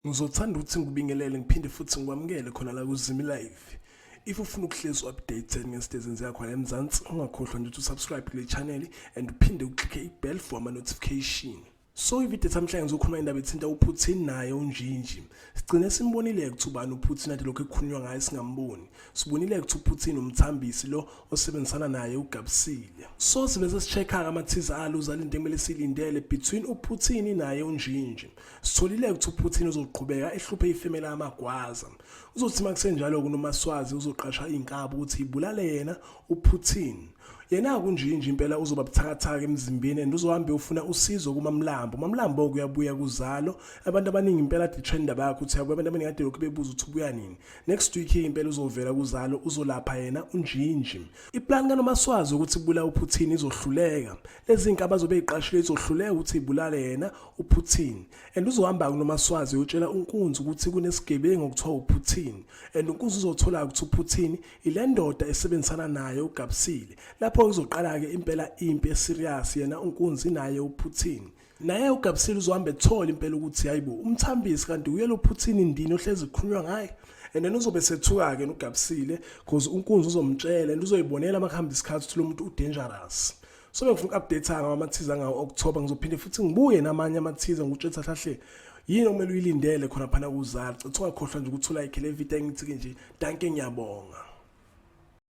Ngizothanda ukuthi ngikubingelele ngiphinde futhi ngikwamukele khona la kuZimi Live. If ufuna ukuhlezi updated ngezinto ezenzeka khona eMzansi, ungakhohlwa nje ukuthi usubscribe kule channel and uphinde uclicke i-bell for ama-notification. So ivideo namhlanje ngizokhuluma indaba ethinta uPutin naye uNjinji. Sigcine simbonile ukuthi ubani uPutin ade lokho ekukhulunywa ngaye singamboni. Sibonile ukuthi uPutin umthambisi lo osebenzisana naye uGabsile. So sibe sesi-check-a ama-teaser alo into ekumele siyilindele between uPutin naye uNjinji. Sitholile ukuthi uPutin uzoqhubeka ehluphe ifemela yamagwaza. Uzothi makusenjalo kunoMaswazi uzoqasha inkabi ukuthi ibulale yena uPutin. Yena kunjinji impela uzoba buthakathaka emzimbeni and uzohambe ufuna usizo kuMamlambo. Mamlambo kuyabuya kuzalo. Abantu abaningi impela ade trend indaba yakhe uthi yabuya, abantu abaningi kade lokhu bebuza ukuthi ubuya nini. Next week impela uzovela kuzalo, uzolapha yena unjinji. Iplan kaNomaswazi ukuthi ibula uPutin izohluleka. Lezi zinkabi azobe eziqashile izohluleka ukuthi ibulale yena uPutin. And uzohamba kuNomaswazi uyotshela uNkunzi ukuthi kunesigebengu okuthiwa uPutin. And uNkunzi uzothola ukuthi uPutin ile ndoda esebenzisana naye uGabsile. Lapho kuzoqala ke impela impi eserious yena uNkunzi naye uPutin. Naye uGabsile uzohamba ethola impela ukuthi hayibo, umthambisi kanti uye lo Putin ndini ohlezi kukhulunywa ngaye. And then uzobe sethuka ke uGabsile because uNkunzi uzomtshela and uzoyibonela makuhamba isikhathi ukuthi lo muntu udangerous. So bengifuna uku-update ngama-teaser ngawo October. Ngizophinde futhi ngibuye namanye ama-teaser ngikutshela kahle yini okumele uyilindele khona phana kuzalo. Cethu ungakhohlwa nje ukuthi ulike le video, engithi nje dankie, ngiyabonga.